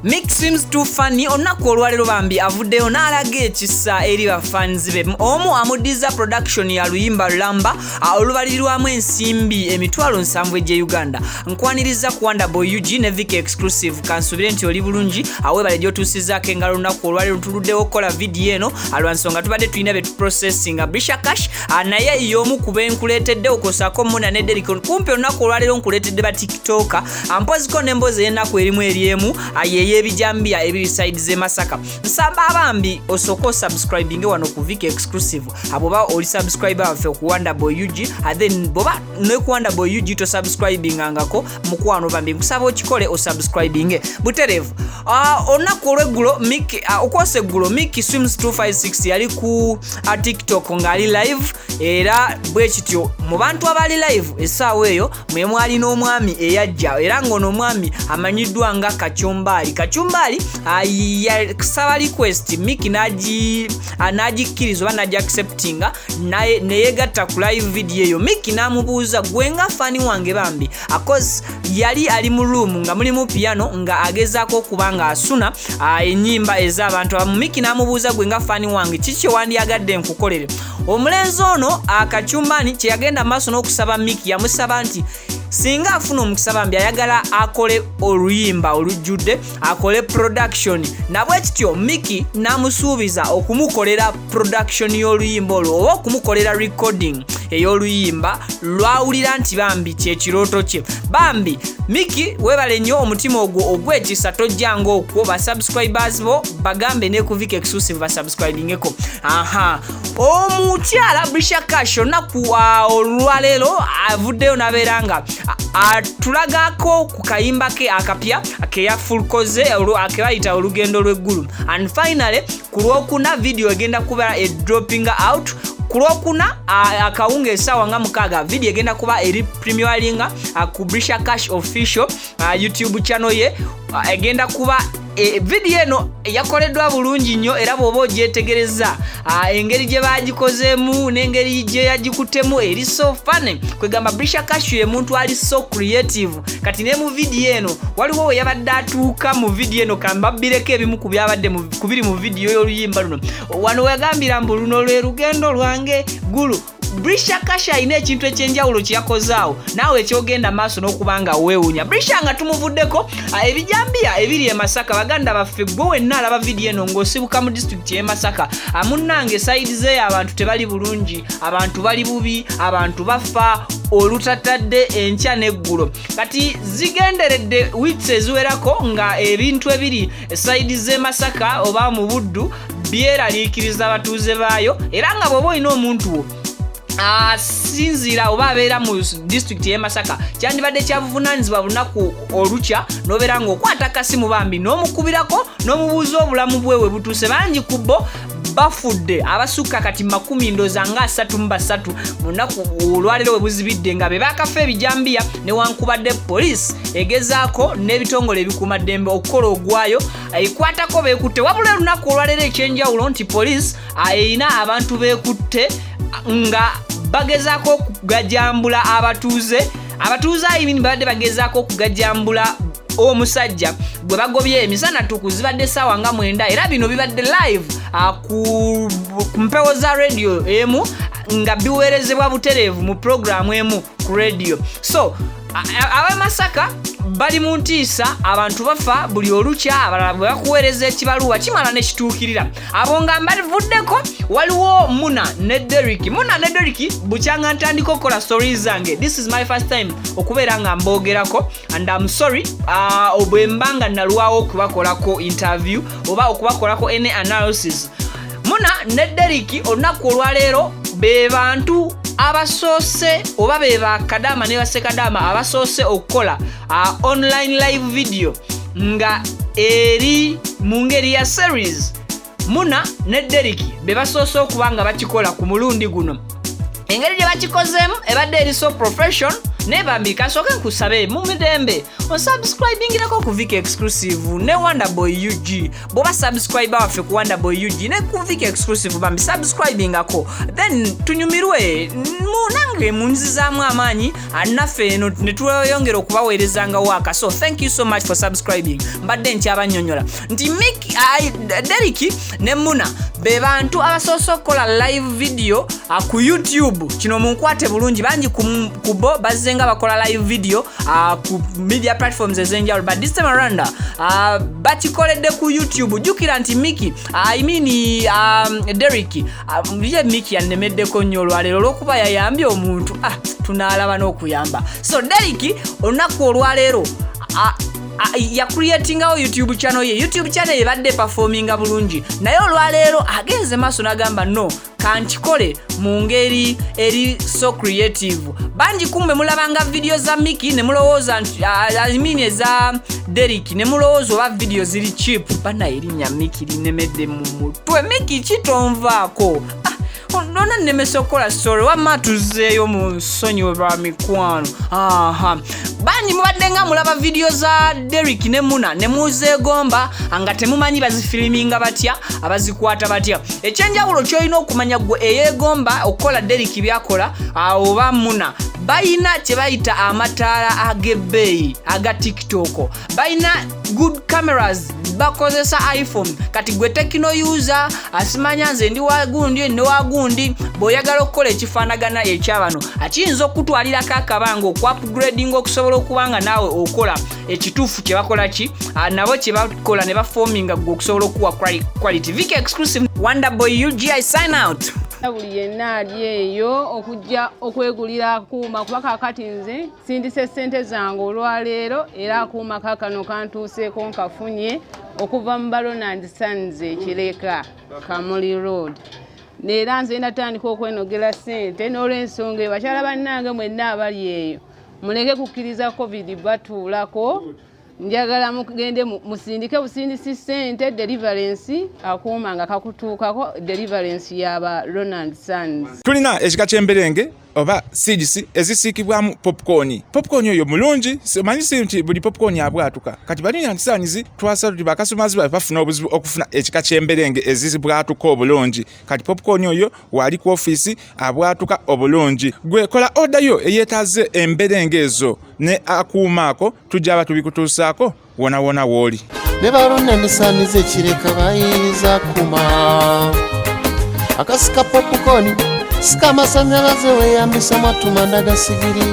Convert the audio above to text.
Mickey Swims Too Funny olunaku olwaleero bambi avuddeyo n'alaga ekisa eri bafanzi be. Omu amuddiza production ya luyimba lulamba olubalirirwamu ensimbi 70,000 egy'e Uganda. Nkwaniriza ku Wonder Boy UG ne Vicky Exclusive. Kansubire nti oli bulungi, aweebale gy'otuusizzaako engalo. Olunaku olwaleero tuluddewo okukola vidiyo eno lwa nsonga tubadde tulina be tuprocessinga. Brisha Cash naye y'omu ku benkuleetedde, okwosaako Muna ne Derrick. Kumpi olunaku olwaleero nkuleetedde ba TikToker, mpoziko n'emboozi ey'ennaku erimu eri emu yey'ebijambiya ebiri side z'e Masaka. Nsamba abambi osooke osubscribinge wano ku Vicky Exclusive bw'oba oli subscriber waffe ku Wonder Boy UG, then bw'oba ne ku Wonder Boy UG tosubscribingangako, mukwano bambi nkusaba okikole, osubscribinge butereevu. Olunaku olweggulo, okwosa eggulo, Mickey Swims 256 yali ku TikTok ng'ali live, era bwe kityo mu bantu abali live essaawa eyo mwe mwali n'omwami eyajja, era ng'ono omwami amanyiddwa nga Kacumbaali. Kacumbaali yasaba request, Mickey n'agikkiriza oba n'agiacceptinga, neyegatta ku live video eyo. Mickey n'amubuuza, "Gwe nga fan wange bambi," 'cause yali ali mu room nga mulimu piano nga agezaako okuba nga asuna ennyimba ez'abantu abamu. Mickey n'amubuuza, "Gwe nga fan wange, kiki kyewandyagadde nkukolere?" Omulenzi ono Akacumbani kyeyagenda maaso n'okusaba Mickey, yamusaba nti singa afuna omukisa bambi ayagala akole oluyimba olujjudde, akole production. Nabwe kityo Mickey n'amusuubiza okumukolera production y'oluyimba olwo oba okumukolera recording ey'oluyimba lwawulira nti bambi kyekirooto kye. Bambi Mickey, weebale nnyo omutima ogwo ogw'ekisa. Tojjanga okwo, basubscribers bo bagambe ne ku Vicky Exclusive basubscribingeko. Aha, omukyala Brisha Cash olunaku olwaleero avuddeyo n'abeera nga atulagako ku kayimba ke akapya keyafukoze kebayita "Olugendo lw'eggulu". And finally, ku Lwokuna video egenda kuba edropping out. Ku Lwokuna akawunga essaawa nga 6, video egenda kuba eri premieringa ku Brisha Cash Official YouTube channel ye. Egenda kuba video eno yakoleddwa bulungi nnyo, era bw'oba ogyetegereza engeri gye bagikozeemu n'engeri gye yagikuttemu eri so funny. Kwegamba Brisha Cash ye muntu ali so creative. Kati ne mu vidiyo eno waliwo we yabadde atuuka mu vidiyo eno, kambabbireko ebimu ku byabadde ku biri mu vidiyo y'oluyimba luno. Wano weyagambira mbu, "Luno lwe lugendo lwange gulu." Brisha Cash alina ekintu ekyenjawulo kye yakozaawo naawe ekyogenda maaso n'okuba nga weewuunya. Brisha nga tumuvuddeko, ebijambiya ebiri e Masaka, baganda baffe, gwe wenna alaba vidiyo eno ng'osibuka mu disitulikiti y'e Masaka, munnange, side zeeyo abantu tebali bulungi, abantu bali bubi, abantu bafa olutatadde enkya n'eggulo. Kati zigenderedde weeks eziwerako nga ebintu ebiri side z'e Masaka oba mu Buddu byeraliikiriza abatuuze baayo, era nga bw'oba olina omuntu wo asinziira oba abeera mu disitulikiti y'e Masaka, kyandibadde kyabuvunaanyizibwa lunaku olukya n'obeera ng'okwata kasimu bambi n'omukubirako n'omubuuza obulamu bwe we butuuse. Bangi ku bo bafudde, abasukka kati makumi ndooza nga 33 mu lunaku olwaleero we buzibidde nga be bakafa ebijambiya, newankubadde poliisi egezaako n'ebitongole ebikuumaddembe okukola ogwayo ekwatako beekutte. Wabula olunaku olwaleero ekyenjawulo nti poliisi erina abantu beekutte nga bagezaako okugajambula abatuuze. Abatuuze ayimini babadde bagezaako okugajambula omusajja gwe bagobye emisana tuku, zibadde essaawa nga 9, era bino bibadde live ku mpewo za radio emu nga biweerezebwa butereevu mu puroguramu emu ku radio. So abamasaka bali mu ntiisa, abantu bafa buli olukya, abalala bwe bakuweereza ekibaluwa kimala ne kituukirira. Abo nga mbavuddeko, waliwo Muna ne Derrick. Muna ne Derrick, bukyanga ntandika okukola stories zange, this is my first time okubeera nga mboogerako, and I'm sorry bwe mba nga nalwawo okubakolako interview oba okubakolako any analysis. Muna ne Derrick olunaku olwaleero be bantu abasoose oba be bakadaama ne basekadaama abasoose okukola online live video nga eri mu ngeri ya series. Muna ne Derrick be basoose okuba nga bakikola ku mulundi guno. Engeri gye bakikozeemu ebadde eri so profession. Naye bambi kansooke nkusabe mu mirembe osubscribingirako ku Vic Exclusive ne Wonderboy UG. Bw'oba subscriber waffe ku Wonderboy UG ne ku Vic Exclusive, bambi subscribingako, then tunyumirwe nange munzizaamu amaanyi naffe eno ne tweyongera okubaweerezanga waaka. So thank you so much for subscribing. Mbadde nkyabanyonyola nti Derrick ne Muna be bantu abasoose okukola live video ku YouTube. Kino munkwate bulungi, bangi ku bo bazze nga bakola live video ku media platforms ez'enjawulo, but this time around bakikoledde ku YouTube. Jjukira nti Miki, I mean, Derrick, ye Miki yannemeddeko nnyo olwaleero olw'okuba yayambye omuntu. Tunaalaba n'okuyamba. So Derrick olunaku olwaleero yacreatingawo YouTube channel ye. YouTube channel ebadde performinga bulungi, naye olwaleero agenze maaso n'agamba, "No, kankikole mu ngeri eri so creative." Bangi kumbe mulabanga video za Miki ne mulowooza nti, I mean eza Derrick, ne mulowooza oba video ziri cheap. Banaye erinnya Miki linemedde mu mutwe. Miki kitonvaako nona nnemesa okukola story. Wamma tuzzeeyo mu nsonyiwe ba mikwano. Aha, bangi mubadde nga mulaba video za Derrick ne Muna ne muzeegomba nga temumanyi bazifiliminga batya, abazikwata batya. Ekyenjawulo kyolina okumanya gwe eyeegomba okukola Derrick byakola oba Muna, balina kye bayita amataala ag'ebbeeyi aga TikTok, balina good cameras, bakozesa iPhone. Kati gwe Tecno user asimanya nze ndi wagundi ne wagundi, bw'oyagala okukola ekifaanagana ekyabano, akiyinza okutwalirako akabanga okuupgrading okusobola okuba nga naawe okola ekituufu kye bakola ki nabo kye bakola ne bafominga gwe okusobola okuwa quality. Vic Exclusive, Wonderboy UG, sign out. Buli yenna ali eyo okujja okwegulira akuuma, kuba kaakati nze sindise ssente zange olwaleero, era akuuma kaakano kantuuseeko nkafunye okuva mu Baron Sons Ekireka, Kamuli Road. Era nze natandika okwenogera ssente n'olwensonga eyo, bakyala bannange mwenna abali eyo, muleke kukkiriza COVID batuulako. Njagala mugende musindike busindisi ssente, deliverance, akuuma nga kakutuukako, deliverance yaba Ronald Sons. Tulina ekika ky'emberenge oba seeds ezisiikibwamu popcorn. Popcorn oyo mulungi. Omanyi si nti buli popcorn abwatuka. Kati balina ntisanyizi twasala tuti bakasitomazi bafe bafuna obuzibu okufuna ekika ky'emberenge ezibwatuka obulungi. Kati popcorn oyo waali ku ofiisi abwatuka obulungi. Gwe kola order yo eyeetaaze emberenge ezo ne akuuma ako, tujja aba tubikutuusaako wona wona w'oli. Ne balonda Ekireka bayiriza kuma akasika popcorn, sika amasanyalaze, weeyambisa matumanda gasigiri.